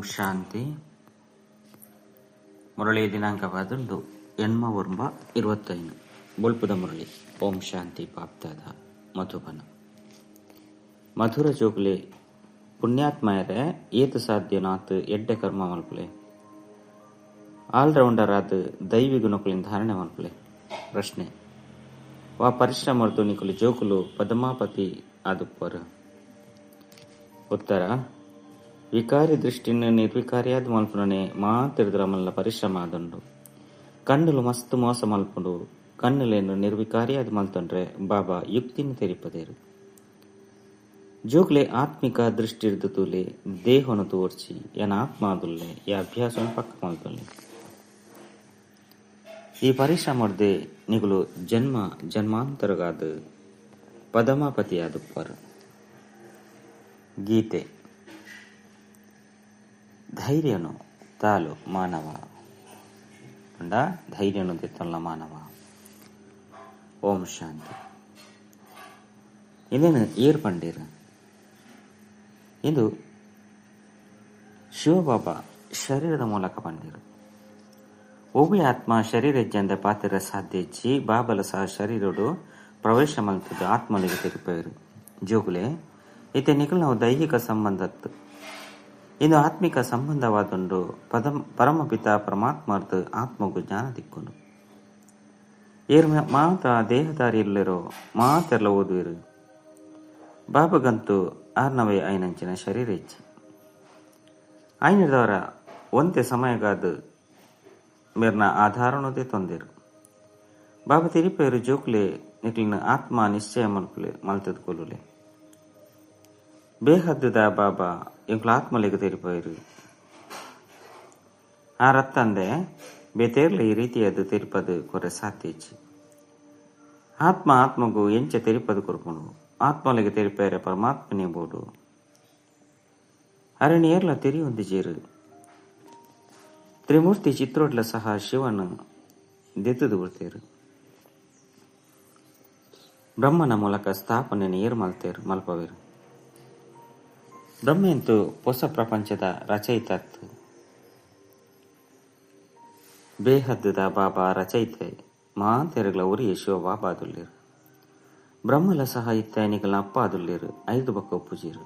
ಓಂ ಶಾಂತಿ. ಮುರಳಿ ದಿನಾಂಕ 11/9/25. ಬೊಲ್ಪುದ ಮುರಳಿ. ಓಂ ಶಾಂತಿ. ಬಾಪ್ದಾದ, ಮಧುಬನ. ಮಧುರ ಜೋಕುಲೆ, ಪುಣ್ಯಾತ್ಮಯರೆ, ಏತು ಸಾಧ್ಯನಾತ್ ಎಡ್ಡೆ ಕರ್ಮ ಮಲ್ಪುಲೆ. ಆಲ್ರೌಂಡರ್ ಆದ್ ದೈವಿ ಗುಣಕುಲಿನ ಧಾರಣೆ ಮಲ್ಪುಲೆ. ಪ್ರಶ್ನೆ: ವಾ ಪರಿಶ್ರಮರ್ದು ನಿಕುಲು ಜೋಕುಲು ಪದಮಾಪತಿ ಆದುಪ್ಪರು? ಉತ್ತರ: ವಿಕಾರಿ ದೃಷ್ಟಿನ ನಿರ್ವಿಕಾರಿಯಾದ ಮಲ್ಪುನನೆ ಮಾತಿರ್ದಲ ಮಲ್ಲ ಪರಿಶ್ರಮ ಆದುಂಡು. ಕಣ್ಣುಲು ಮಸ್ತ್ ಮೋಸ ಮಲ್ಪುಂಡು. ಕಣ್ಣುಲೇನು ನಿರ್ವಿಕಾರಿಯಾದ ಮಲ್ತೊಂಡ್ರೆ ಬಾಬಾ ಯುಕ್ತಿನ ತೆರಿಪದೇರು. ಜೋಕ್ಲೆ, ಆತ್ಮಿಕ ದೃಷ್ಟಿರ್ದು ತೂಲೆ, ದೇಹನು ತೋರ್ಚಿ. ಎನ ಆತ್ಮ ಆದುಲ್ಲೆ. ಈ ಅಭ್ಯಾಸವನ್ನು ಪಕ್ಕ ಮಲ್ತೊನ್ಲೆ. ಈ ಪರಿಶ್ರಮರ್ದೆ ನಿಕುಲು ಜನ್ಮ ಜನ್ಮಾಂತರಗಾದ ಪದಮಾಪತಿಯಾದುಪ್ಪರು. ಗೀತೆ. ಧೈರ್ಯನು ತಾಲು ಮಾನವ ಅಂಡ ಧೈರ್ಯನು ದೆತ್ತೊಲ್ಲ ಮಾನವ. ಓಂ ಶಾಂತಿ. ಇನ್ನೇನು ಏರ್ ಪಂಡೇರು? ಇದು ಶಿವಬಾಬಾ ಶರೀರದ ಮೂಲಕ ಪಂಡೇರು. ಒವ್ವೆ ಆತ್ಮ ಶರೀರ ಜಂದ ಪಾತ್ರ ಸಾಧ್ಯ ಇಜ್ಜಿ. ಬಾಬಲ ಸಹ ಶರೀರಡು ಪ್ರವೇಶ ಮಲ್ತದ ಆತ್ಮಲಿಗೆ ತಿರುಪೇರು. ಜೋಗುಲೆ, ಇತ್ತೆ ನಿಕಲ್ನವು ದೈಹಿಕ ಸಂಬಂಧತ್ತು, ಇಂದು ಆತ್ಮಿಕ ಸಂಬಂಧವಾದುಂಡು. ಪರಮಪಿತ ಪರಮಾತ್ಮರ್ದು ಆತ್ಮಗು ಜ್ಞಾನ ದಿಕ್ಕುಂಡು. ಏರ್ ಮಾತ ದೇಹದಾರಿ ಇಲ್ಲೆರೋ ಮಾತೆರ್ಲ ಓದುವಿರು. ಬಾಬಗಂತೂ ಆರ್ನವೇ ಐನಂಚಿನ ಶರೀರ ಇಚ್ಛೆ ಐನದವರ ಒಂತೆ ಸಮಯಗಾದ ಮೇರ್ನ ಆಧಾರನೋದೇ ತೊಂದಿರು. ಬಾಬಾ ತಿರಿಪೇರು, ಜೋಕ್ಲೆ, ನಿಕ್ಲಿನ ಆತ್ಮ ನಿಶ್ಚಯ ಮಲ್ಪುಲೆ, ಮಲ್ತದ ಕೊಲ್ಲುಲೆ. ಬೇಹದ್ದುದ ಬಾಬಾ ಎಂಕ್ಲ ಆತ್ಮಲಿಗೆ ತೆರಿಪೇರು. ಆ ರತ್ತಂದೆ ಬೇತೇರ್ಲ ಈ ರೀತಿಯದು ತೆರಿಪದು ಕೊರೆ ಸಾಧ್ಯ ಇಚ್ಚಿ. ಆತ್ಮ ಆತ್ಮಗು ಎಂಚ ತೆರಿಪದು ಕೊರ್ಪುಂಡು. ಆತ್ಮಲಿಗೆ ತೆರಿಪೇರೆ ಪರಮಾತ್ಮನೇ ಬೋಡು. ಅರಣ್ಯೇರ್ಲ ತೆರಿಯೊಂದು ಜೇರು. ತ್ರಿಮೂರ್ತಿ ಚಿತ್ರೋಡ್ಲ ಸಹ ಶಿವನು ದೆತ್ತದು ಕೊಡ್ತೇರು. ಬ್ರಹ್ಮನ ಮೂಲಕ ಸ್ಥಾಪನೆ ಏರು ಮಲ್ತೇರು, ಮಲ್ಪವೇರು. ಬ್ರಹ್ಮೆಂತು ಹೊಸ ಪ್ರಪಂಚದ ರಚಯಿತತ್ತು. ಬೇಹದ್ದುದ ಬಾಬಾ ರಚಯಿತೆ. ಮಾತೆರಗ್ಲ ಉರಿಯ ಶಿವ ಬಾಬಾ ಅದುಲ್ಲೇರು. ಬ್ರಹ್ಮಲ ಸಹ ಇತ್ತ ನಿಕಲ ಅಪ್ಪ ಅದುಲ್ಲೇರು. ಐದು ಬಕ್ಕ ಉಪ್ಪುಜೀರು.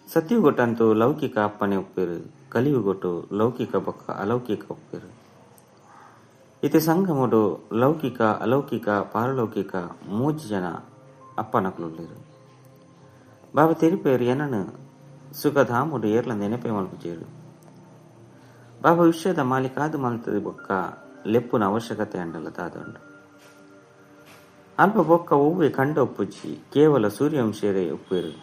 ಸತ್ಯುಗೊಟ್ಟಂತೂ ಲೌಕಿಕ ಅಪ್ಪನೆ ಉಪ್ಪೇರು. ಕಲಿಯುಗೊಟ್ಟು ಲೌಕಿಕ ಬೊಕ್ಕ ಅಲೌಕಿಕ ಉಪ್ಪೇರು. ಇತ್ತೆ ಸಂಗಮಡು ಲೌಕಿಕ, ಅಲೌಕಿಕ, ಪಾರಲೌಕಿಕ ಮೂಜಿ ಜನ ಅಪ್ಪನಕುಲುಲ್ಲೇರು. ಬಾಬಾ ತೆರಿಪೇರು, ಎನನು ಸುಖಧಾಮುಡು ಏರ್ಲ ನೆನಪೆ ಮಲ್ಪುಜೇರು. ಬಾಬಾ ವಿಶ್ವದ ಮಾಲೀಕಾದು ಮಲ್ತದ ಬೊಕ್ಕ ಲೆಪ್ಪುನ ಅವಶ್ಯಕತೆ ಅಂಡಲ ದಾದುಂಡು? ಅಲ್ಪ ಬೊಕ್ಕ ಒವ್ವೆ ಕಂಡ ಉಪ್ಪುಜಿ. ಕೇವಲ ಸೂರ್ಯವಂಶೀಯರೇ ಉಪ್ಪೇರು.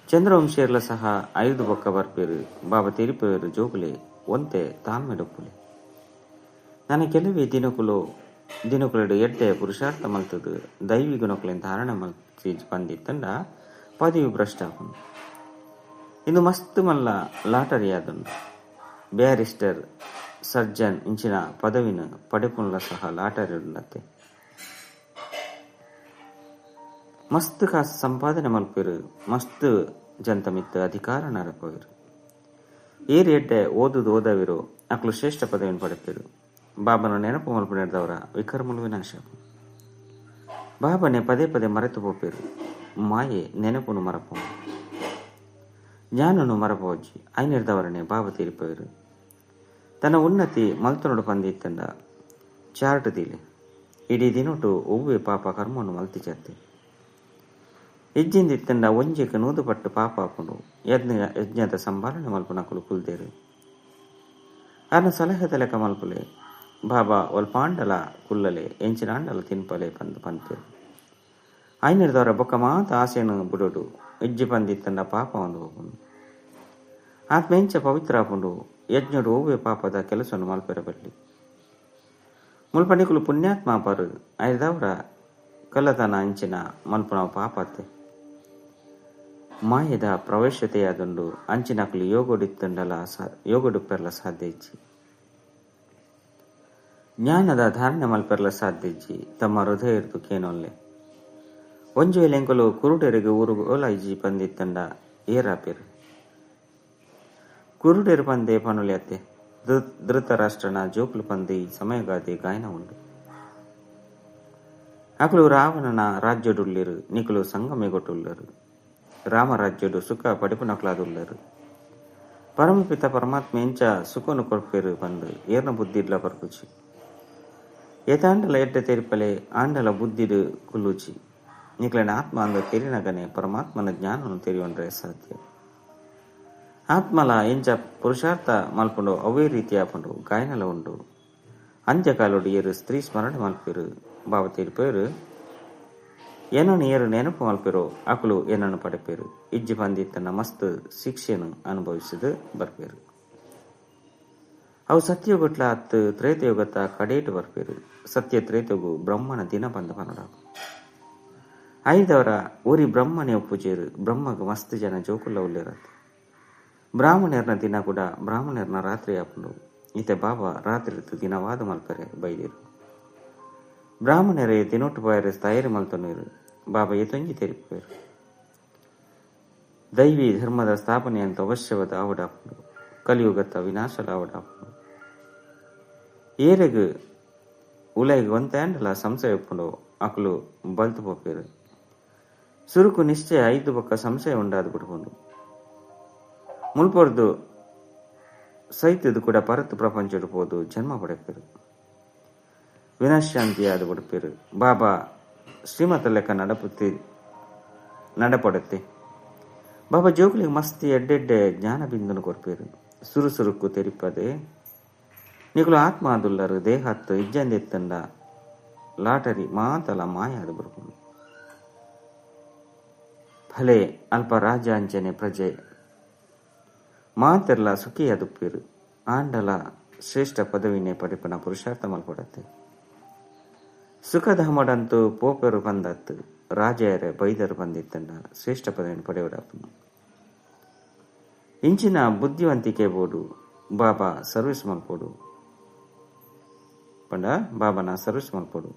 ಚಂದ್ರವಂಶೀಯರ್ಲ ಸಹ ಐದು ಬೊಕ್ಕ ಬರ್ಪೇರು. ಬಾಬಾ ತೆರಿಪೇರು, ಜೋಕುಲೆ, ಒಂತೆ ತಾಳ್ಮೆಡುಪ್ಪುಲೆ. ನನ್ನ ಕೆಲವೇ ದಿನಕುಲು ದಿನಕುಲೆಡು ಎಡ್ಡೆ ಪುರುಷಾರ್ಥ ಮಲ್ತದು ದೈವಿ ಗುಣಕುಲೆನ್ ಧಾರಣೆ ಮಲ್ತಿ ಬಂದಿತ್ತಂಡ ಪದವಿ ಭ್ರಷ್ಟ ಆಪುಂಡು. ಇಂದು ಮಸ್ತ್ ಮಲ್ಲ ಲಾಟರಿ ಆದುಂಡು. ಬ್ಯಾರಿಸ್ಟರ್, ಸರ್ಜನ್ ಇಂಚಿನ ಪದವಿನ ಪಡೆಪುನ್ಲ ಸಹ ಲಾಟರಿ ಉಂಡತ್ತೆ. ಮಸ್ತ್ ಕಾಸು ಸಂಪಾದನೆ ಮಲ್ಪೇರು. ಮಸ್ತ್ ಜಂತ ಮಿತ್ತ ಅಧಿಕಾರ ನರಪವೇರು. ಏರ್ ಎಡ್ಡೆ ಓದುದು ಓದವಿರು ಅಕ್ಲು ಶ್ರೇಷ್ಠ ಪದವಿಯನ್ನು ಪಡೆಪೇರು. ಬಾಬನ ನೆನಪು ಮಲ್ಪು ನಡೆದವರ ವಿಕರ್ಮಲು ವಿನಾಶ. ಬಾಬನೆ ಪದೇ ಪದೇ ಮರೆತು ಪೋಪೇರು. ಮಾಯೆ ನೆನಪುನು ಮರಪು, ಜ್ಞಾನನು ಮರಪೋಜಿ. ಐನಿರ್ದವರನೆ ಬಾಬಾ ತೀರಿಪೇರು. ತನ್ನ ಉನ್ನತಿ ಮಲ್ತನೋಡು ಪಂದಿತ್ತಂಡ ಚಾರ್ಟ್ ದೀಲೆ. ಇಡೀ ದಿನೊಟು ಒವ್ವೆ ಪಾಪ ಕರ್ಮವನ್ನು ಮಲ್ತಿ ಚತ್ತೆ ಇಜ್ಜಿಂದಿತ್ತಂಡ ಒಂಜೆಕ್ ನೂದು ಪಟ್ಟು ಪಾಪ ಆಪುಂಡು. ಯಜ್ಞದ ಸಂಭಾಳನೆ ಮಲ್ಪುನಕುಲು ಕುಲ್ದೇರು. ಅರ್ನ ಸಲಹೆ ತಲೆಕ ಮಲ್ಪುಲೆ. ಬಾಬಾ ಒಲ್ಪಾಂಡಲ ಕುಲ್ಲಲೆ, ಎಂಚಿನಾಂಡಲ ತಿನ್ಪಲೆ ಪಂದ್ ಪನ್ಪೇರು. ಐನಿರ್ದವರ ಬೊಕ್ಕ ಮಾತ ಆಸೆನು ಬುಡೋಡು. ಇಜ್ಜಿ ಪಂದಿತ್ತಂಡ ಪಾಪ ಒಂದು ಹೋಗುಂಡು. ಆತ್ಮ ಎಂಚ ಪವಿತ್ರ ಆಪುಂಡು? ಯಜ್ಞಡು ಒವ್ವೆ ಪಾಪದ ಕೆಲಸವನ್ನು ಮಲ್ಪೆರ ಬಲ್ಲಿ. ಮುಲ್ಪ ನಿಕುಲು ಪುಣ್ಯಾತ್ಮ ಪರು. ಐದವರ ಕಲ್ಲತನ ಅಂಚಿನ ಮಲ್ಪುನ ಪಾಪತ್ತೆ. ಮಾಯದ ಪ್ರವೇಶತೆಯಾದುಂಡು. ಅಂಚಿನಕುಲು ಯೋಗಡಿತ್ತಂಡಲ ಯೋಗಡುಪ್ಪೆರ್ಲ ಸಾಧ್ಯ ಇಜ್ಜಿ. ಜ್ಞಾನದ ಧಾರಣೆ ಮಲ್ಪೆರ್ಲ ಸಾಧ್ಯ ಇಜ್ಜಿ. ತಮ್ಮ ಹೃದಯ ಇರ್ದು ಕೇನೊಲ್ಲೆ. ಒಂಜಿ ವೇಳೆ ಎಂಕುಲು ಕುರುಡರಿಗೆ ಊರು ಓಲ ಇಜ್ಜಿ ಪಂದಿತ್ತಂಡ ಏರಾಪೇರು? ಕುರುಡೆರು ಪಂದೆ ಪನುಲ್ಯತ್ತೆ ಧೃತರಾಷ್ಟ್ರನ ಜೋಕುಲು ಪಂದೆ ಈ ಸಮಯಗಾದೆ ಗಾಯನ ಉಂಡು. ಅಕುಲು ರಾವಣನ ರಾಜ್ಯಡುಳ್ಳರು, ನಿಕುಲು ಸಂಗಮೆಗೊಟ್ಟುಳ್ಳರು. ರಾಮರಾಜ್ಯಡು ಸುಖ ಪಡಿಪುನಕ್ಲಾದುಳ್ಳರು. ಪರಮಪಿತ ಪರಮಾತ್ಮ ಎಂಚ ಸುಖನು ಕೊರ್ಪೇರು ಪಂದು ಏರ್ನ ಬುದ್ಧಿಡ್ಲ ಪರ್ಪುಚಿ. ಏತಾಂಡಲ ಎಡ್ಡೆ ತೆರಿಪಲೆ ಆಂಡಲ ಬುದ್ಧಿಡು ಕುಲ್ಲುಚಿ. ನಿಕ್ಲನ ಆತ್ಮ ಅಂದ ತೆರಿನಗನೆ ಪರಮಾತ್ಮನ ಜ್ಞಾನವನ್ನು ತೆರಿಯೊಂಡ್ರೆ ಸಾಧ್ಯ. ಆತ್ಮಲ ಎಂಚ ಪುರುಷಾರ್ಥ ಮಲ್ಪುಂಡು ಅವೇ ರೀತಿ ಆಪುಂಡು ಗಾಯನಲ ಉಂಡು. ಅಂತ್ಯಕಾಲೋಡು ಏರು ಸ್ತ್ರೀ ಸ್ಮರಣೆ ಮಲ್ಪೇರು ಬಾಬ ತೀರ್ಪೇರು. ಏನನ್ನು ಏರು ನೆನಪು ಮಲ್ಪೇರೋ ಅಕುಲು ಏನನ್ನು ಪಡೆಪೇರು. ಇಜ್ಜಿ ಪಂದಿತ್ತನ ಮಸ್ತ್ ಶಿಕ್ಷೆಯನ್ನು ಅನುಭವಿಸಿದು ಬರ್ಪೇರು. ಅವು ಸತ್ಯಯುಗಟ್ಲ ಅತ್ತು ತ್ರೇತಯುಗತ್ತ ಕಡೇಟು ಬರ್ಪೇರು. ಸತ್ಯ ತ್ರೇತಯುಗು ಬ್ರಹ್ಮನ ದಿನ ಬಂದ ಪನಡ ಐದವರ ಊರಿ ಬ್ರಹ್ಮನೇ ಒಪ್ಪುಜೇರು. ಬ್ರಹ್ಮಗ ಮಸ್ತ್ ಜನ ಜೋಕುಲ್ಲ ಉಳ್ಳಿರತ್ತೆ. ಬ್ರಾಹ್ಮಣರ್ನ ದಿನ ಕೂಡ ಬ್ರಾಹ್ಮಣರ್ನ ರಾತ್ರಿ ಆಪುಂಡು. ಈತ ಬಾಬಾ ರಾತ್ರಿ ದಿನವಾದ ಮಲ್ಪರೆ ಬೈದಿರು. ಬ್ರಾಹ್ಮಣರೇ ದಿನೊಟ್ಟು ಬಾಯರೆ ತಯಾರಿ ಮಲ್ತೊನ್ನೀರು. ಬಾಬಾ ಏತೊಂಜಿ ತೆರಿಪೇರು. ದೈವಿ ಧರ್ಮದ ಸ್ಥಾಪನೆ ಅಂತ ಅವಶ್ಯವಾದ ಆವಡಾಪುಂಡು. ಕಲಿಯುಗತ್ತ ವಿನಾಶಲ ಆವಡಾಪುಂಡು. ಏರೆಗು ಉಲೈಗ್ ಒಂತಾಂಡಲ ಸಂಶಯ ಉಪ್ಪುಂಡು ಅಕುಲು ಬಲ್ತು ಪೋಪೇರು. ಸುರುಕು ನಿಶ್ಚಯ ಐದು ಪಕ್ಕ ಸಂಶಯ ಉಂಡಾದ ಬಿಡ್ಕೊಂಡು ಮುಲ್ಪೊರ್ದು ಸೈತದು ಕೂಡ ಪರತು ಪ್ರಪಂಚಡು ಪೋದು ಜನ್ಮ ಪಡೆಪೇರು. ವಿನಾಶಾಂತಿಯಾದ ಬಿಡ್ಪೇರು. ಬಾಬಾ ಶ್ರೀಮತ ಲೆಕ್ಕ ನಡಪಡುತ್ತೆ. ಬಾಬಾ ಜೋಕುಲಿಗೆ ಮಸ್ತಿ ಎಡ್ಡೆಡ್ಡೆ ಜ್ಞಾನ ಬಿಂದುನು ಕೊರ್ಪೇರು. ಸುರುಸುರುಕು ತೆರಿಪದೆ ನಿಕುಲು ಆತ್ಮ ಆದುಲ್ಲರು ದೇಹತ್ತು ಇಜ್ಜಂದೆತ್ತಂಡ ಲಾಟರಿ ಮಾತಲ ಮಾಯ ಅದು ಬರ್ಕೊಂಡು. ಫಲೆ ಅಲ್ಪ ರಾಜ ಅಂಚನೆ ಪ್ರಜೆ ಮಾತೆರ್ಲ ಸುಖಿಯಾದುಪ್ಪೇರು. ಆಂಡಲ ಶ್ರೇಷ್ಠ ಪದವಿನೇ ಪಡಿಪನ ಪುರುಷಾರ್ಥ ಮಲ್ಪಡತ್ತೆ. ಸುಖಧಾಮಡಂತೂ ಪೋಪೆರು ಬಂದತ್ತು ರಾಜಯರೆ ಬೈದರು ಬಂದಿತ್ತಂಡ ಶ್ರೇಷ್ಠ ಪದವಿಯನ್ನು ಪಡೆಯುವಡಪ್ಪನು. ಇಂಚಿನ ಬುದ್ಧಿವಂತಿಕೆ ಬೋಡು ಬಾಬಾ ಸರ್ವಿಸ್ ಮಲ್ಪೋಡು ಪಂಡ ಬಾಬಾನ ಸರ್ವಿಸ್ ಮಲ್ಪೋಡು.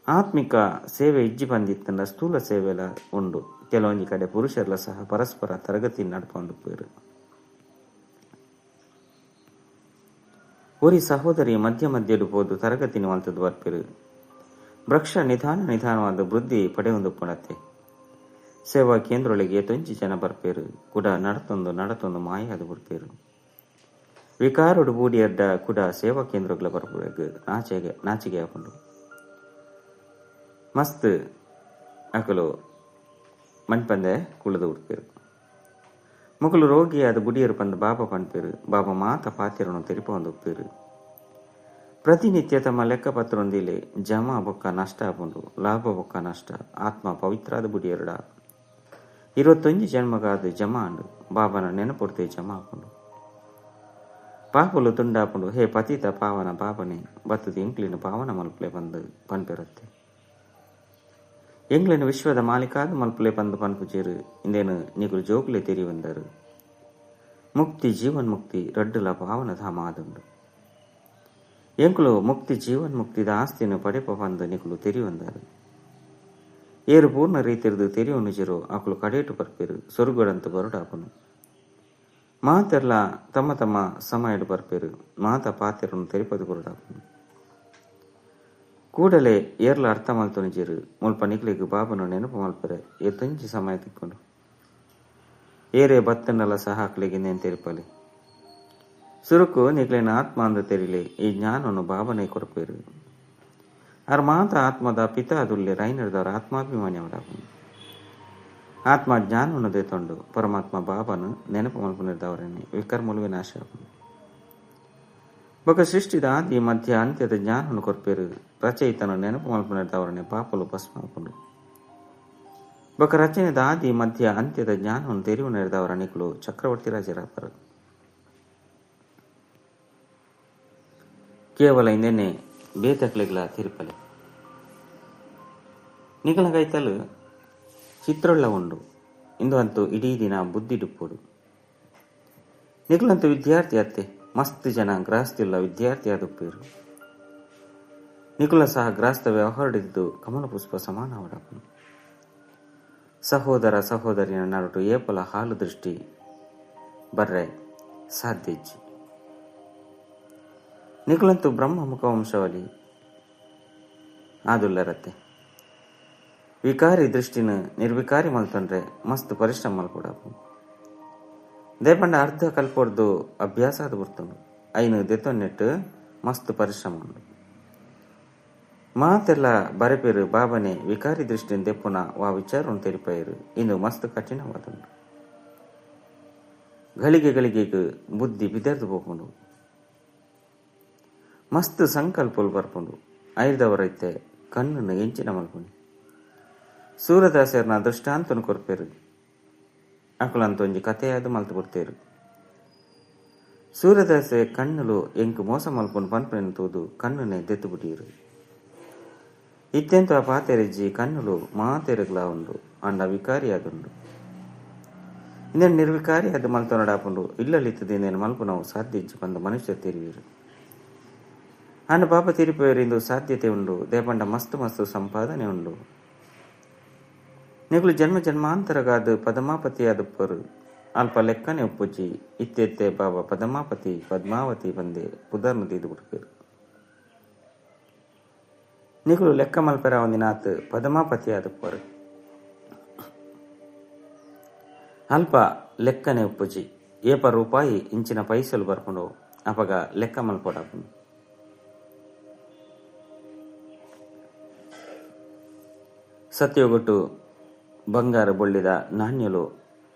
ಆತ್ಮಿಕ ಸೇವೆ ಇಜ್ಜಿ ಬಂದಿತ್ತಂಡ ಸ್ಥೂಲ ಸೇವೆಲ ಉಂಡು. ಕೆಲವೊಂದು ಕಡೆ ಪುರುಷರೆಲ್ಲ ಸಹ ಪರಸ್ಪರ ತರಗತಿ ನಡ್ಕೊಂಡು ಪೋರು. ಒರಿ ಸಹೋದರಿ ಮಧ್ಯ ಮಧ್ಯಡು ಪೋದು ತರಗತಿನ ಮಲ್ತದ್ದು ಬರ್ಪಿರು. ವೃಕ್ಷ ನಿಧಾನ ನಿಧಾನವಾದ ವೃದ್ಧಿ ಪಡೆಯೊಂದು ಪುಣತ್ತೆ. ಸೇವಾ ಕೇಂದ್ರೊಳಗೆ ತೊಂಚಿ ಜನ ಬರ್ಪೇರು ಕೂಡ ನಡತೊಂದು ನಡತೊಂದು ಮಾಯ ಅದು ಬಿಡ್ಪೇರು. ವಿಕಾರುಡು ಬೂಡಿಯಡ್ಡ ಕೂಡ ಸೇವಾ ಕೇಂದ್ರಗಳ ಬರ್ಪೇರು. ನಾಚಿಗೆ ಹಾಕೊಂಡು ಮಸ್ತ್ ಅಕಲು ಮಣ್ಪಂದೆ ಕುಳಿದು ಉಡ್ಪೇರು. ಮುಕುಲು ರೋಗಿ ಅದು ಬುಡಿಯರು ಪಂದು ಬಾಬಾ ಪನ್ಪೇರು. ಬಾಬಾ ಮಾತ ಪಾತಿರನು ತೆರಿಪ ಒಂದು ಉಪ್ಪೇರು. ಪ್ರತಿನಿತ್ಯ ತಮ್ಮ ಲೆಕ್ಕಪತ್ರೊಂದಿಲೆ ಜಮಾ ಬೊಕ್ಕ ನಷ್ಟ ಆಪುಂಡು, ಲಾಭ ಬೊಕ್ಕ ನಷ್ಟ. ಆತ್ಮ ಪವಿತ್ರಾದ ಬುಡಿಯರುಡ 21 ಜನ್ಮಗಾದ ಜಮಾ ಅಂಡು ಬಾಬಾನ ನೆನಪುಡ್ತೆ ಜಮಾ ಆಪುಂಡು. ಪಾಪುಲು ತುಂಡಾಪುಂಡು. ಹೇ ಪತಿತ ಪಾವನ ಬಾಬನೆ ಬತ್ತದ ಎಂಕ್ಲಿನ ಪಾವನ ಮಲ್ಪಲೆ ಬಂದು ಪನ್ಪೆರತ್ತೆ. ಎಂಗ್ಲಿನ ವಿಶ್ವದ ಮಾಲೀಕಾದ ಮಲ್ಪಲೆ ಪಂದು ಪನ್ಪುಚೇರು. ಇಂದೇನು ನಿಗುಲು ಜೋಕುಲೆ ತೆರಿ ಬಂದರು. ಮುಕ್ತಿ ಜೀವನ್ ಮುಕ್ತಿ ರಡ್ಡುಲ ಪಾವನ ಧಾಮ ಆದುಂಡು. ಎಂಕುಲು ಮುಕ್ತಿ ಜೀವನ್ ಮುಕ್ತಿದ ಆಸ್ತಿಯನ್ನು ಪಡೆಪ ಪಂದು ನಿಕುಲು ತೆರಿ ಬಂದರು. ಏರು ಪೂರ್ಣ ರೀತಿರ್ದು ತೆರಿಯೊನು ಜಿರೋ ಅಕುಲು ಕಡೇಟು ಬರ್ಪೇರು. ಸೊರುಗಡಂತು ಬರುಡಾಪನು. ಮಾತೆರ್ಲ ತಮ್ಮ ತಮ್ಮ ಸಮಯಡು ಬರ್ಪೇರು. ಮಾತ ಪಾತೆರನ್ನು ತೆರಿಪದು ಬರುಡಾಪನು. ಕೂಡಲೇ ಏರ್ಲ ಅರ್ಥ ಮಲ್ತೊನಿಜೇರು. ಮುಲ್ಪ ನಿಕ್ಲಿಗ್ ಬಾಬನು ನೆನಪು ಮಲ್ಪರೆ ಏತೊಂಜಿ ಸಮಯ ತಿಕ್ಕೊಂಡು ಏರೇ ಬತ್ತನ್ನೆಲ್ಲ ಸಹ ಹಾಕ್ಲಿಗೆ ನೇನು ತೆರಿಪಲೆ. ಸುರುಕು ನಿಕ್ಲಿನ ಆತ್ಮ ಅಂದ ತೆರಿಲೆ ಈ ಜ್ಞಾನವನ್ನು ಬಾಬನೇ ಕೊರಪೇರು. ಆರ್ ಮಾತ ಆತ್ಮದ ಪಿತ ಅದುಲ್ಲೆ ರೈನರ್ದವರ ಆತ್ಮಾಭಿಮಾನಿ ಅವಡಾಪನು. ಆತ್ಮ ಜ್ಞಾನವನ್ನು ದೇತೊಂಡು ಪರಮಾತ್ಮ ಬಾಬನು ನೆನಪು ಮಲ್ಪನಿರ್ದವರನ್ನೇ ವಿಕರ್ಮಲು ವಿನಾಶ ಆಪುಂಡು. ಬೊಕ ಸೃಷ್ಟಿದ ಆದಿ ಮಧ್ಯ ಅಂತ್ಯದ ಜ್ಞಾನವನ್ನು ಕೊರ್ಪೇರು. ರಚಯಿತನ ನೆನಪು ಮಲ್ಪನಿರ್ದವರನ್ನೇ ಪಾಪಲು ಭಸ್ಮ ಆಪುಂಡು. ಬೊಕ ರಚನೆದ ಆದಿ ಮಧ್ಯ ಅಂತ್ಯದ ಜ್ಞಾನವನ್ನು ತೆರಿವು ನೆರೆದವರ ನಿಕುಲು ಚಕ್ರವರ್ತಿ ರಾಜರಾಪರು. ಕೇವಲ ಇಂದೆನೆ ಬೇತಕ್ಲೆಗ್ಲ ತಿರುಪಲೆ ನಿಕಲ ಕೈತಲು ಚಿತ್ರೊಳ್ಳ ಉಂಡು. ಇಂದು ಅಂತೂ ಇಡೀ ದಿನ ಬುದ್ಧಿಡುಪ್ಪೋಡು. ನಿಕಲಂತೂ ವಿದ್ಯಾರ್ಥಿ ಅತ್ತೆ ಮಸ್ತ್ ಜನ ಗ್ರಹಸ್ಥಿಲ್ಲ ವಿದ್ಯಾರ್ಥಿ ಆದುಪ್ಪೇರು. ನಿಕುಲ ಸಹ ಗ್ರಹಸ್ಥ ವ್ಯವಹಾರಡಿದ್ದು ಕಮಲ ಪುಷ್ಪ ಸಮಾನ ಅವಡಾಪನು. ಸಹೋದರ ಸಹೋದರಿನ ನಡುಟು ಏಪಲ ಹಾಲು ದೃಷ್ಟಿ ಬರ್ರೆ ಸಾಧ್ಯ ಇಜ್ಜಿ. ನಿಕುಲಂತೂ ಬ್ರಹ್ಮಮುಖ ವಂಶವಲಿ ಆದುಲ್ಲರತ್ತೆ. ವಿಕಾರಿ ದೃಷ್ಟಿನ ನಿರ್ವಿಕಾರಿ ಮಲ್ತಂದ್ರೆ ಮಸ್ತ್ ಪರಿಶ್ರಮ ಮಲ್ಪೊಡಾಪುಂಡು. ದೇಪಂಡ ಅರ್ಧ ಕಲ್ಪೊಡ್ದು ಅಭ್ಯಾಸ ಆದ್ ಬರ್ತುಂಡು. ಐನು ದೆತೊನ್ನೆಟ್ ಮಸ್ತ್ ಪರಿಶ್ರಮ ಉಂಡು. ಮಾತೆಲ್ಲ ಬರೆಪೇರು ಬಾಬನೆ ವಿಕಾರಿ ದೃಷ್ಟಿನ ದೆಪ್ಪುನ ವಾ ವಿಚಾರವನ್ನು ತೆರಿಪೈರು ಇಂದು ಮಸ್ತ್ ಕಠಿಣವಾದುಂಡು. ಗಳಿಗೆ ಗಳಿಗೆಗ್ ಬುದ್ಧಿ ಬಿದರ್ದು ಪೋಪುಂಡು. ಮಸ್ತ್ ಸಂಕಲ್ಪಲು ಬರ್ಪುಂಡು. ಐರ್ದವರೈತೆ ಕಣ್ಣನ್ನು ಎಂಚಿನ ಮಲ್ಪುನಿ. ಸೂರದಾಸರ್ನ ದೃಷ್ಟಾಂತನು ಕೊರ್ಪೇರು. ಅಕುಲಂತ ಒಂಜಿ ಕಥೆಯಾದ ಮಲ್ತು ಕೊಡ್ತೇರು. ಸೂರದಾಸೆ ಕಣ್ಣುಲು ಎಂಕ್ ಮೋಸ ಮಲ್ಪುನು ಪನ್ಪುನೆನ್ ತೂದು ಕಣ್ಣುನೆ ದೆತ್ತು ಬುಡಿಯೆರು. ಇತ್ತೆಂತ ಪಾತೆರೆಜ್ಜಿ ಕಣ್ಣುಲು ಮಾತೆರುಗ್ಲಾ ಉಂಡು ಅಂಡ ವಿಕಾರಿಯಾದುಂಡು. ಇಂದೆನ್ ನಿರ್ವಿಕಾರಿಯಾದ ಮಲ್ತೊನಡಾಪುಂಡು. ಇಲ್ಲಲಿತ್ತದ ಇಂದೆನ್ ಮಲ್ಪುನವು ಸಾಧ್ಯ ಇಜ್ಜಿ ಪಂದ್ ಮನುಷ್ಯ ತೆರಿಯೆರು. ಅಂಡ ಪಾಪ ತೀರಿಪೋಯೆರು ಇಂದು ಸಾಧ್ಯತೆ ಉಂಡು. ದೇಪಂಡ ಮಸ್ತ್ ಮಸ್ತ್ ಸಂಪಾದನೆ ಉಂಡು. ನಿಕುಲು ಜನ್ಮ ಜನ್ಮಾಂತರಗಾದ್ ಪದಮಾಪತಿಯಾದುಪ್ಪರು. ಅಲ್ಪ ಲೆಕ್ಕನೆ ಉಪ್ಪುಜಿ. ಇತ್ತೆತ್ತೆ ಬಾಬಾ ಪದಮಾಪತಿ ಪದ್ಮಾವತಿ ಪಂದೆ ಪುದರ್ನು ದೀದ್ ಬುಡ್ಪೆರು. ನಿಕುಲು ಲೆಕ್ಕ ಮಲ್ಪೆರಾವಂದಿನಾತ್ ಪದಮಾಪತಿಯಾದುಪ್ಪರು. ಅಲ್ಪ ಲೆಕ್ಕನೆ ಉಪ್ಪುಜಿ. ಏಪ ರೂಪಾಯಿ ಇಂಚಿನ ಪೈಸಲು ಬರ್ಪುಂಡು ಅಪಗ ಲೆಕ್ಕ ಮಲ್ಪೊಡಾಪುಂಡು. ಸತ್ಯೊಗಟ್ಟು ಬಂಗಾರ ಬೊಳ್ಳಿದ ನಾಣ್ಯಲು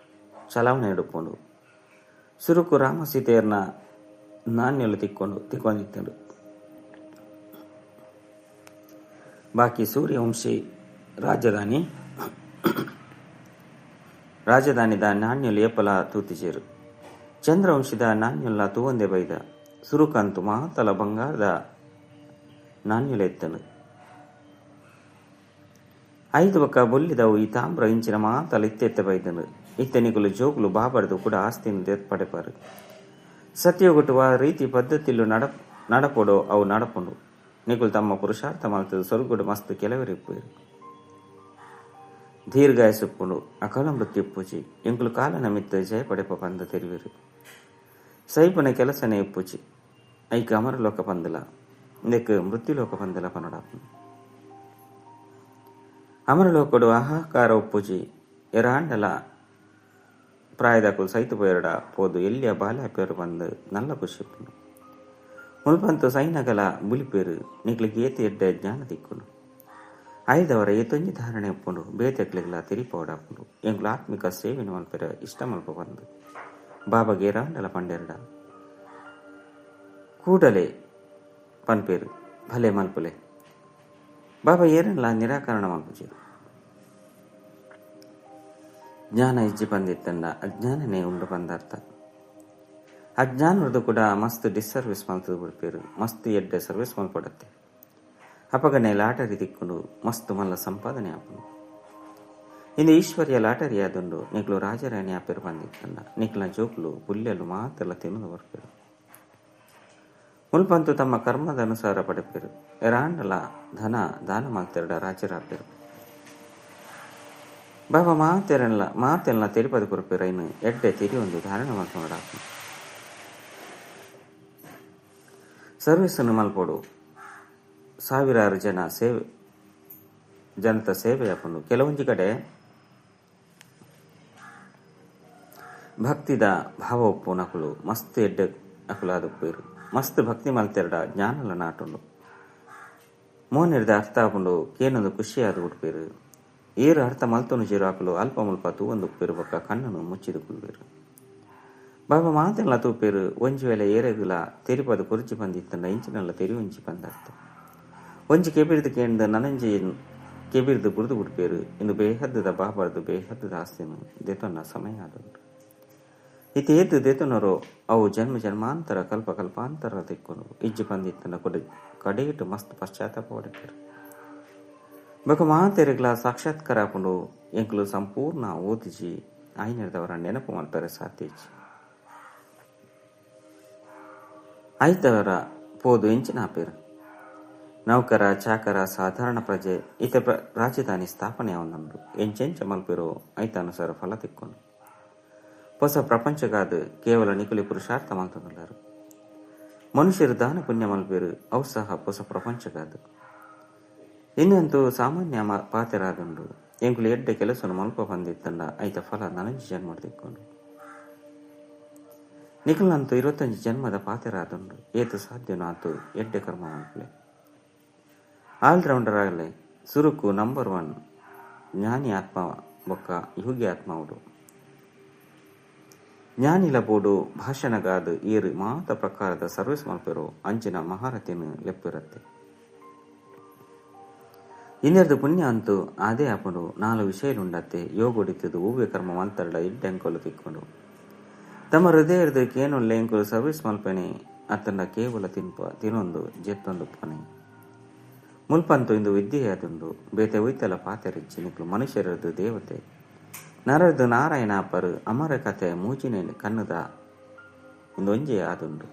ಚಲಾವಣೆ ಉಪ್ಪುಂಡು. ಸುರುಕು ರಾಮ ಸೀತೆಯರ್ನ ನಾಣ್ಯಲು ತಿಕ್ಕೊಂಡಿತ್ತುಂಡು. ಬಾಕಿ ಸೂರ್ಯವಂಶಿ ರಾಜಧಾನಿದ ನಾಣ್ಯಲು ಏಪಲ ತೂತಿಜೇರು. ಚಂದ್ರವಂಶಿದ ನಾಣ್ಯಲ್ಲ ತೂವಂದೆ ಬೈದ. ಸುರುಕಂತು ಮಾತಲ ಬಂಗಾರದ ನಾಣ್ಯಲು ಎತ್ತನು. ಐದು ಬೊಕ್ಕ ಬೊಲ್ಲಿದವು ಈ ತಾಮ್ರ ಇಂಚಿನ ಮಾತಲ ಇತ್ತೆತ್ತ ಬೈದನು. ಇತ್ತೆ ನಿಕುಲು ಜೋಕುಲು ಬಾಬಡ್ದು ಕೂಡ ಆಸ್ತಿನ ಪಡೆಪಾರು. ಸತ್ಯೊಗಟ್ಟು ಆ ರೀತಿ ಪದ್ಧತಿಲು ನಡಪೊಡೋ ಅವು ನಡಪುಂಡು. ನಿಕುಲು ತಮ್ಮ ಪುರುಷಾರ್ಥ ಮಲ್ತದ ಸೊರ್ಗುಡು ಮಸ್ತ್ ಕೆಲವೆರ್ ಇಪ್ಪುವೆರು. ದೀರ್ಘಾಯಸ್ಸು ಅಕಾಲ ಮೃತ್ಯು ಉಪ್ಪುಜಿ. ಎಂಕುಲು ಕಾಲನ ಮಿತ್ತ್ ಜಯ ಪಡೆಪ ಪಂದ್ ತೆರಿವೆರು. ಸೈಪುನ ಕೆಲಸನೇ ಉಪ್ಪುಜಿ. ಐಕ್ ಅಮರಲೋಕ ಪಂದಲ ಇಂದೆಕ್ ಮೃತ್ಯುಲೋಕ ಪಂದಲ ಪನೊಡಾಪುಂಡು. ಅಮರಲೋಕಡು ಹಾಹಾಕಾರ ಉಪ್ಪುಜಿ. ಎರಾಂಡಲ ಪ್ರಾಯದಕುಲು ಸೈತು ಪೋಯೆರ್ಡ ಪೋದು ಎಲ್ಯ ಬಾಲೆ ಆಪೆರ್ ಪಂದ್ ನಲ್ಲ ಖುಷಿ ಉಪ್ಪುಂಡು. ಮುಲ್ಪಂತು ಸೈನಗಲ ಬುಲಿಪೇರು. ನಿಕ್ಲೆಗ್ ಏತ್ ಎಡ್ಡೆ ಜ್ಞಾನ ತಿಕ್ಕುಂಡು. ಐದವರ ಏತೊಂಜಿ ಧಾರಣೆ ಉಪ್ಪುಂಡು. ಬೇತೆಕ್ಲೆಗ್ಲ ತೆರಿಪೋಡಾಪುಂಡು. ಎಂಕುಲು ಆತ್ಮಿಕ ಸೇವೆನ್ ಮಲ್ಪೆರೆ ಇಷ್ಟ ಮಲ್ಪ ಪಂದ್ ಬಾಬಾಗ್ ಏರಾಂಡಲ ಪಂಡೆರ್ಡ ಕೂಡಲೇ ಪನ್ಪೇರು ಭಲೆ ಮಲ್ಪುಲೆ. ಬಾಬಾ ಏರೆನ್ಲ ನಿರಾಕರಣ ಮಲ್ಪುಜೆರ್. ಜ್ಞಾನ ಇಜ್ಜಿ ಪಂದಿತ್ತಂಡ ಅಜ್ಞಾನನೇ ಉಂಡು ಪಂದರ್ಥ. ಅಜ್ಞಾನರ್ದು ಕೂಡ ಮಸ್ತ್ ಡಿಸ್ಸರ್ವಿಸ್ ಮಲ್ತುದು ಬುಡ್ಪೇರು. ಮಸ್ತ್ ಎಡ್ಡೆ ಸರ್ವಿಸ್ ಮಲ್ಪೊಡತ್ತೆ. ಅಪಗನೆ ಲಾಟರಿ ತಿಕ್ಕುಂಡು. ಮಸ್ತ್ ಮಲ್ಲ ಸಂಪಾದನೆ ಆಪುಂಡು. ಇಂದು ಈಶ್ವರ್ಯ ಲಾಟರಿ ಆದುಂಡು. ನಿಕ್ಲು ರಾಜರಾಣಿ ಆಪೆರ್ ಪಂದಿತ್ತಂಡ ನಿಕ್ಲ ಜೋಕ್ಲು ಪುಲ್ಯಲು ಮಾತೆಲ್ಲ ತಿನ್ನದು ಬರ್ಪೆರು. ಮುಲ್ಪಂತು ತಮ್ಮ ಕರ್ಮದ ಅನುಸಾರ ಪಡೆಪೆರು. ಎರಾಂಡಲ ಧನ ದಾನ ಮಲ್ತೆರ್ಡ ರಾಜರಾಪೆರು. ಬಾಬಾ ಮಾತೆಲ್ಲ ತೆರಿಪದ ಕೊರ್ಪೆರು. ಐನು ಎಡ್ಡೆ ತೆರಿಯೊಂದು ಧಾರಣ ಮಲ್ತೊನೊಡಾಪುಂಡು. ಸರ್ವಿಸನ್ನು ಮಲ್ಪೊಡು. ಸಾವಿರಾರು ಜನ ಸೇವೆ ಜನತ ಸೇವೆ ಆಪುಂಡು. ಕೆಲವೊಂಜಿ ಕಡೆ ಭಕ್ತಿದ ಭಾವ ಉಪ್ಪುನಕುಲು ಮಸ್ತ್ ಎಡ್ಡೆ ಅಕುಲಾದುಪ್ಪುವೆರು. ಮಸ್ತ್ ಭಕ್ತಿ ಮಲ್ತೆರ್ಡ ಜ್ಞಾನಲ ನಾಟುಂಡು. ಮೋನೆರ್ದ ಅರ್ಥ ಆಪುಂಡು. ಕೇನೊಂದು ಖುಷಿಯಾದ್ ಉಡ್ಪೆರು. ಏರು ಅರ್ಥ ಮಲ್ತೊನುಜೆರು ಅಕುಲು ಅಲ್ಪ ಮುಲ್ಪ ತೂವೊಂದು ಉಪ್ಪುವೆರು ಬೊಕ್ಕ ಕಣ್ಣನು ಮುಚ್ಚಿದ್ ಕುಲ್ಲುವೆರು. ಬಾಬಾ ಮಾತೆನ್ಲ ತೂಪೆರು. ಒಂಜಿ ವೇಳೆ ಏರೆಗುಲ ತೆರಿಪದ ಕೊರ್ಜಿ ಪಂದಿತ್ತಂಡ ಇಂಚಿನಲ್ಲ ತೆರಿಯೊಂಜಿ ಪಂದರ್ಥ. ಒಂಜಿ ಕೆಬಿರ್ದು ಕೇಂದ್ ನನೊಂಜಿ ಕೆಬಿರ್ದು ಬುಡ್ದು ಬುಡ್ಪೆರು. ಇಂದು ಬೇಹದ್ದದ ಬಾಬಾರ್ದು ಬೇಹದ್ದದ ಆಸ್ತಿನ್ ದೆತೊನ್ನ ಸಮಯ ಆದುಂಡು. ಇತ್ತೆ ಏತ್ ದೆತೊನರೋ ಅವು ಜನ್ಮ ಜನ್ಮಾಂತರ ಕಲ್ಪ ಕಲ್ಪಾಂತರ ತಿಕ್ಕುಂಡು. ಇಜ್ಜಿ ಪಂದಿತ್ತಂಡ ಕಡೆಯಿಟ್ ಮಸ್ತ್ ಪಶ್ಚಾತ್ತಾಪ ಪಡೆಪೆರು. ಬೊಕ ಮಾತೆರೆಗ್ಲ ಸಾಕ್ಷಾತ್ಕಾರ ಆಪುಂಡು. ಎಂಕುಲು ಸಂಪೂರ್ಣ ಓದಿಜಿ ಆಯಿನೆರ್ದವರ ನೆನಪು ಮಲ್ಪೆರೆ ಸಾಧ್ಯ ಇಜ್ಜಿ. ಐತವರ ಪೋದು ಎಂಚಿನ ಆಪೆರು. ನೌಕರ ಚಾಕರ ಸಾಧಾರಣ ಪ್ರಜೆ ಇತ ರಾಜಧಾನಿ ಸ್ಥಾಪನೆ ಆವೊಂದುಂಡು. ಎಂಚೆಂಚ ಮಲ್ಪಿರೋ ಐತಾನುಸಾರ ಫಲ ತಿಕ್ಕೊಂಡು ಹೊಸ ಪ್ರಪಂಚಗಾದ ಕೇವಲ ನಿಕುಲಿ ಪುರುಷಾರ್ಥ ಮಲ್ತೊಂದುಲ್ಲಾರು. ಮನುಷ್ಯರು ದಾನ ಪುಣ್ಯ ಮಲ್ಪೇರು ಅವು ಸಹ ಹೊಸ ಪ್ರಪಂಚಗಾದ. ಇನ್ನಂತೂ ಸಾಮಾನ್ಯ ಪಾತೆರಾದುಂಡು. ಎಂಕುಲು ಎಡ್ಡೆ ಕೆಲಸನು ಮಲ್ಪ ಬಂದಿತ್ತಂಡ ಐತ ಫಲ ನನಂಜಿ ಜನ್ಮ ತಿಕ್ಕೊಂಡು. ನಿಖಲಂತೂ 25 ಜನ್ಮದ ಪಾತೆರಾದುಂಡು. ಏತು ಸಾಧ್ಯನೋ ಆತು ಎಡ್ಡೆ ಕರ್ಮ ಮಲ್ಪಲೆ. ಆಲ್ರೌಂಡರ್ ಆಗಲೆ ಸುರುಕು ನಂಬರ್ 1 ಜ್ಞಾನಿ ಆತ್ಮ ಬೊಕ್ಕ ಯೋಗಿ ಆತ್ಮ ಉಡು. ಜ್ಞಾನಿಲ ಬೋಡು ಭಾಷಣಗಾದ ಏರು ಮಾತ ಪ್ರಕಾರದ ಸರ್ವಿಸ್ ಮಲ್ಪೆರೋ ಅಂಚಿನ ಮಹಾರಥಿನ ಲೆಪ್ಪಿರತ್ತೆ. ಇನ್ನೆರಡು ಪುಣ್ಯ ಅಂತೂ ಅದೇ ಆಪುಂಡು. 4 ವಿಷಯಲುಂಡತ್ತೆ. ಯೋಗೊಡಿತದು ಹೂವೆ ಕರ್ಮ ಮಲ್ತರಡ ಇಡ್ಡೆ ಅಂಕೋಲು ತಿಕ್ಕೊಂಡು ತಮ್ಮ ಹೃದಯದ ಕೇನುಳ್ಳೆ ಎಂಕುಲು ಸರ್ವಿಸ್ ಮಲ್ಪನೆ ಅತ್ತಂಡ ಕೇವಲ ತಿನ್ಪ ತಿನೊಂದು ಜೆತ್ತೊಂದು ಪನೆ ಮುಲ್ಪಂತು ಇಂದು ವಿದ್ಯೆಯಾದುಂಡು. ಬೇತೆ ಒಯ್ತಲ ಪಾತೆರಿಚ್ಚಿ ನಿಕ್ಲು ಮನುಷ್ಯರದು ದೇವತೆ ನರದು ನಾರಾಯಣ ಪರು ಅಮರ ಕಥೆ ಮೂಜಿನ ಕಣ್ಣದ ಇಂದೊಂಜೆ ಆದುಂಡು.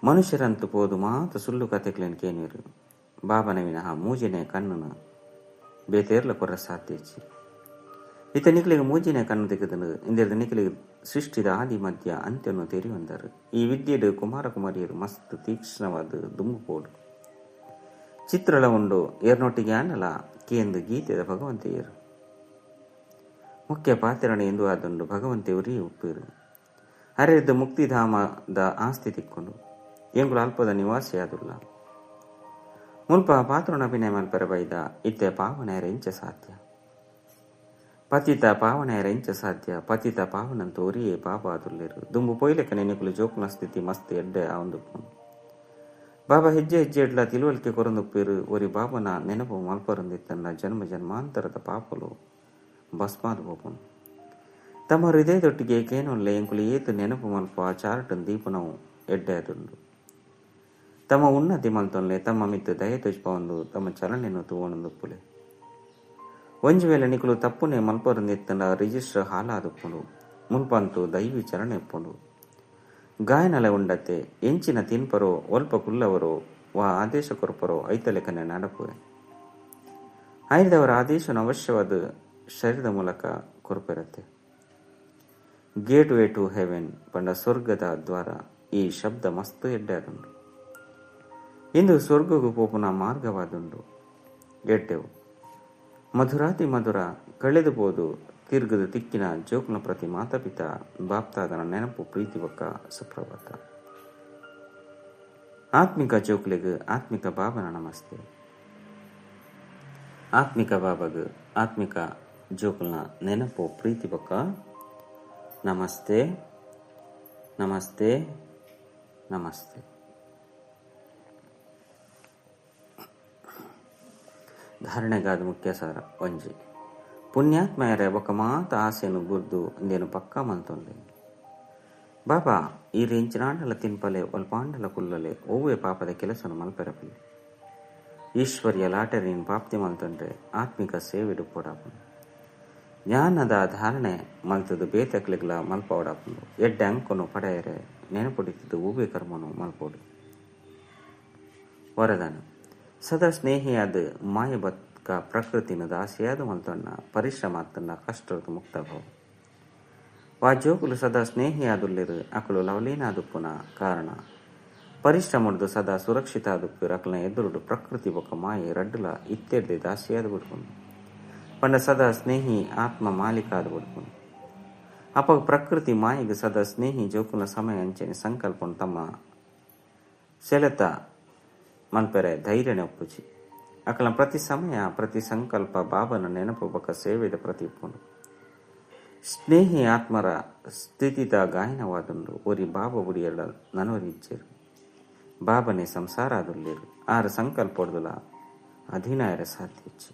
ಮನುಷ್ಯರಂತೂ ಪೋದು ಮಾತು ಸುಳ್ಳು ಕಥೆಗಳೇನು ಕೇನಿರು ಬಾಬನ ವಿನಃ ಮೂಜಿನ ಕಣ್ಣುನ ಬೇತೇರ್ಲ ಕೊರ ಸಾಧ್ಯಚ್ಚಿ. ಇತ ನಿಕ್ಲಿಗೆ ಮೂಜಿನ ಕಣ್ಣು ತೆಗೆದನು ಇಂದಿರದ ನಿಕ್ಲಿಗೆ ಸೃಷ್ಟಿದ ಆದಿ ಮಧ್ಯ ಅಂತ್ಯನು ತೆರಿವಂದರು. ಈ ವಿದ್ಯೆಡು ಕುಮಾರ ಕುಮಾರಿಯರು ಮಸ್ತ್ ತೀಕ್ಷ್ಣವಾದ ದುಂಬು ಪೋಡು ಚಿತ್ರಳ ಉಂಡು ಏರ್ನೊಟ್ಟಿಗೆ ಆನಲ ಕೇಂದು ಗೀತೆದ ಭಗವಂತೆಯರು ಮುಖ್ಯ ಪಾತ್ರಣ ಎಂದು ಆದುಂಡು. ಭಗವಂತೆ ಉರಿ ಉಪ್ಪಿರು ಅರೆದ ಮುಕ್ತಿಧಾಮದ ಆಸ್ತಿ ತಿಕ್ಕೊಂಡು ಎಂಗುಲ ಅಲ್ಪದ ನಿವಾಸಿಯಾದುಲ್ಲ. ಮುಲ್ಪ ಪಾತ್ರಣ ಅಭಿನಯ ಮಲ್ಪರ ಬೈದ ಇತ್ತೆ ಪಾವನೆಯರ ಎಂಚ ಸಾಧ್ಯ. ಪತಿತ ಪಾವನೆಯರ ಎಂಚ ಸಾಧ್ಯ. ಪತಿತ ಪಾವನಂತ ಒರಿಯೇ ಪಾಪ ಆದುಲ್ಲೇರು. ದುಂಬು ಪೊಯ್ಲೆಕ್ಕ ನೆನೆಕುಲು ಜೋಕುನ ಸ್ಥಿತಿ ಮಸ್ತ್ ಎಡ್ಡೆ ಆವಂದುಪ್ಪುನು. ಬಾಬಾ ಹೆಜ್ಜೆ ಹೆಜ್ಜೆ ಎಡ್ಲ ತಿಳುವಳಿಕೆ ಕೊರಂದುಪ್ಪೇರು. ಒರಿ ಬಾಬನ ನೆನಪು ಮಲ್ಪರಂದಿತ್ತನ್ನ ಜನ್ಮ ಜನ್ಮಾಂತರದ ಪಾಪಲು ಭಸ್ಮಾದ ಪೋಪುನು. ತಮ್ಮ ಹೃದಯದೊಟ್ಟಿಗೆ ಕೇನೊಲ್ಲೆ ಎಂಕುಲು ಏತು ನೆನಪು ಮಲ್ಪ ಚಾರ್ಟನ್ ದೀಪನವು ಎಡ್ಡೆ ಆದುಂಡು. ತಮ್ಮ ಉನ್ನತಿ ಮಲ್ತೊನ್ಲೆ ತಮ್ಮ ಮಿತ್ತು ದಯ ತೋಜ್ಪವಂದು ತಮ್ಮ ಚಲನೆಯನ್ನು ತೂವೊಂದುಪ್ಪುಲೆ. ಒಂಜಿ ವೇಳೆ ನಿಕುಲು ತಪ್ಪುನೆ ಮಲ್ಪರಂದಿತ್ತಂಡ ರಿಜಿಸ್ಟರ್ ಹಾಲಾದುಪ್ಪುಂಡು. ಮುಲ್ಪಂತು ದೈವಿ ಚಲನೆ ಇಪ್ಪುಂಡು. ಗಾಯನಲೆ ಉಂಡತೆ ಎಂಚಿನ ತಿನ್ಪರೋ ಒಲ್ಪ ಕುಲ್ಲವರೋ ವಾ ಆದೇಶ ಕೊರ್ಪರೋ ಐತಲೆಕನೆ ನಡಪುವೆ. ಆಯ್ದವರ ಆದೇಶನ ಅವಶ್ಯವಾದ ಶರೀರದ ಮೂಲಕ ಕೊರ್ಪಿರತ್ತೆ. ಗೇಟ್ ವೇ ಟು ಹೆವೆನ್ ಪಂಡ ಸ್ವರ್ಗದ ದ್ವಾರ ಈ ಶಬ್ದ ಮಸ್ತ್ ಎಡ್ಡೆ ಆದುಂಡು. ಇಂದು ಸ್ವರ್ಗಗೂ ಪೋಪುನ ಮಾರ್ಗವಾದುಂಡು. ಎಡ್ಡೆವು ಮಧುರಾತಿ ಮಧುರ ಕಳೆದು ಪೋದು ತಿರ್ಗದ ತಿಕ್ಕಿನ ಜೋಕ್ನ ಪ್ರತಿ ಮಾತಾಪಿತ ಬಾಪ್ತಾದನ ನೆನಪು ಪ್ರೀತಿ ಬೊಕ್ಕ ಸುಪ್ರಭಾತ. ಆತ್ಮಿಕ ಜೋಕ್ಲೆಗ್ ಆತ್ಮಿಕ ಬಾಬನ ನಮಸ್ತೆ. ಆತ್ಮಿಕ ಬಾಬಗ್ ಆತ್ಮಿಕ ಜೋಕುಲ್ನ ನೆನಪು ಪ್ರೀತಿ ಬೊಕ್ಕ ನಮಸ್ತೆ ನಮಸ್ತೆ ನಮಸ್ತೆ. ಧಾರಣೆಗಾದ ಮುಖ್ಯ ಸಾರ ಒಂಜಿ ಪುಣ್ಯಾತ್ಮಯರ ಬೊಕ್ಕ ಮಾತ ಆಸೆನು ಗುರ್ದು ಇಂದೇನು ಪಕ್ಕಾ ಮಂತೊಂದೆ. ಬಾಬಾ ಈ ರೇಂಚಿನಾಂಡಲ ತಿನ್ಪಲೆ ಒಲ್ಪಾಂಡಲ ಕುಲ್ಲಲೆ ಒವ್ವೆ ಪಾಪದ ಕೆಲಸನು ಮಲ್ಪೆರಪಲೆ. ಈಶ್ವರ್ಯ ಲಾಟರಿನ್ ಪ್ರಾಪ್ತಿ ಮಲ್ತೊಂಡ್ರೆ ಆತ್ಮಿಕ ಸೇವೆಡು ಪೋಡಾಪುಂಡು. ಜ್ಞಾನದ ಧಾರಣೆ ಮಲ್ತದು ಬೇತಕ್ಲಿಗ್ಲ ಮಲ್ಪವಡಾಪುಂಡು. ಎಡ್ಡೆ ಅಂಕನು ಪಡೆಯರೆ ನೆನಪುಡಿತದ್ದು ಒವ್ವೆ ಕರ್ಮನು ಮಲ್ಪೋಡು. ವರದಾನ ಸದಾ ಸ್ನೇಹಿಯಾದ ಮಾಯಬತ್ಕ ಪ್ರಕೃತಿನ ದಾಸಿಯಾದ ಮಲ್ತೊಣ್ಣ ಪರಿಶ್ರಮ ಆತ್ತನ್ನ ಕಷ್ಟದ ಮುಕ್ತಭಾವ. ವಾ ಜೋಕುಲು ಸದಾ ಸ್ನೇಹಿಯಾದುಲ್ಲಿರು ಅಕಲು ಲವಲೀನಾದುಪ್ಪುನ ಕಾರಣ ಪರಿಶ್ರಮಡ್ದು ಸದಾ ಸುರಕ್ಷಿತ ಆದುಪ್ಪು ಅಕಲ್ನ ಎದುರುಡು ಪ್ರಕೃತಿ ಬೊಕ್ಕ ಮಾಯೆ ರಡ್ಡುಲ ಇತ್ತೆಡ್ದೆ ದಾಸಿಯಾದ ಬಿಡ್ಕೊಂಡು ಪಂಡ ಸದಾ ಸ್ನೇಹಿ ಆತ್ಮ ಮಾಲೀಕ ಆದ ಬಿಡ್ಕೊಂಡು. ಅಪ್ಪ ಪ್ರಕೃತಿ ಮಾಯೆಗೆ ಸದಾ ಸ್ನೇಹಿ ಜೋಕುಲ ಸಮಯ ಅಂಚನೆ ಸಂಕಲ್ಪ ತಮ್ಮ ಸೆಳೆತ ಮನ್ಪೆರೆ ಧೈರ್ಯನೆ ಒಪ್ಪುಜಿ. ಅಕಲ ಪ್ರತಿ ಸಮಯ ಪ್ರತಿ ಸಂಕಲ್ಪ ಬಾಬನ ನೆನಪು ಬೊಕ್ಕ ಸೇವೆದ ಪ್ರತಿ ಉಪ್ಪುಂಡು. ಸ್ನೇಹಿ ಆತ್ಮರ ಸ್ಥಿತಿದ ಗಾಯನವಾದುಂಡು. ಒರಿ ಬಾಬ ಬುಡಿಯಲ್ಲ ನನೊರಿ ಇಚ್ಚೇರು ಬಾಬನೆ ಸಂಸಾರ ಆದುಲ್ಲೇರು ಆರು ಸಂಕಲ್ಪೊಡ್ದುಲ ಅಧೀನಾಯರ ಸಾಧ್ಯ ಇಚ್ಚಿ.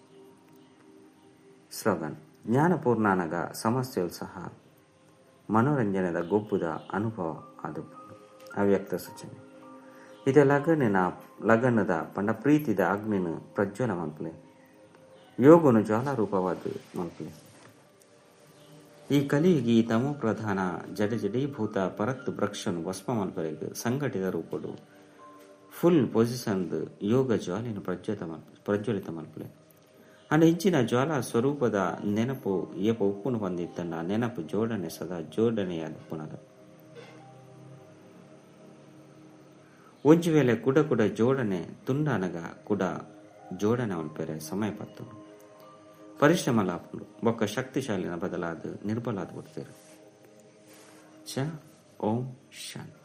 ಸ್ಲೋಗನ್ ಜ್ಞಾನಪೂರ್ಣಾನಗ ಸಮಸ್ಯೆಯು ಸಹ ಮನೋರಂಜನೆದ ಗೊಬ್ಬುದ ಅನುಭವ ಆದುಪ್ಪುಂಡು. ಅವ್ಯಕ್ತ ಸೂಚನೆ ಇದೆ. ಲಗನಿನ ಲಗನದ ಪಂಡ ಪ್ರೀತಿದ ಅಗ್ನಿನ ಪ್ರಜ್ವಲ ಮಲ್ಪಲೆ. ಯೋಗನು ಜ್ವಾಲಾರೂಪವಾದ ಮಲ್ಪಲೆ. ಈ ಕಲಿಯುಗಿ ತಮೋ ಪ್ರಧಾನ ಜಡಜಡೀಭೂತ ಪರತ್ತು ವೃಕ್ಷನು ಭಸ್ಮ ಮಲ್ಪರೆಗ್ ಸಂಘಟಿತ ರೂಪಡು ಫುಲ್ ಪೊಸಿಷನ್ ಯೋಗ ಜ್ವಾಲೆನ್ ಪ್ರಜ್ವಲಿತ ಮಲ್ಪುಲೆ. ಆಂಡ ಇಂಚಿನ ಜ್ವಾಲಾ ಸ್ವರೂಪದ ನೆನಪು ಏಪ ಉಪ್ಪುನು ಪಂದಿತ್ತಂಡ ನೆನಪು ಜೋಡಣೆ ಸದಾ ಜೋಡಣೆಯಾದುಪ್ಪುನಗ. ಒಂಜಿ ವೇಳೆ ಕುಡ ಕುಡ ಜೋಡಣೆ ತುಂಡಾನಗ ಕುಡ ಜೋಡಣೆ ಮಲ್ಪೆರೆ ಸಮಯ ಪತ್ತುಂಡು. ಪರಿಶ್ರಮ ಲಾಪುಂಡು ಬೊಕ್ಕ ಶಕ್ತಿಶಾಲಿನ ಬದಲಾದ ನಿರ್ಬಲಾದ ಬಿಡ್ತೇರು. ಚ ಓಂ ಶಾಂತಿ.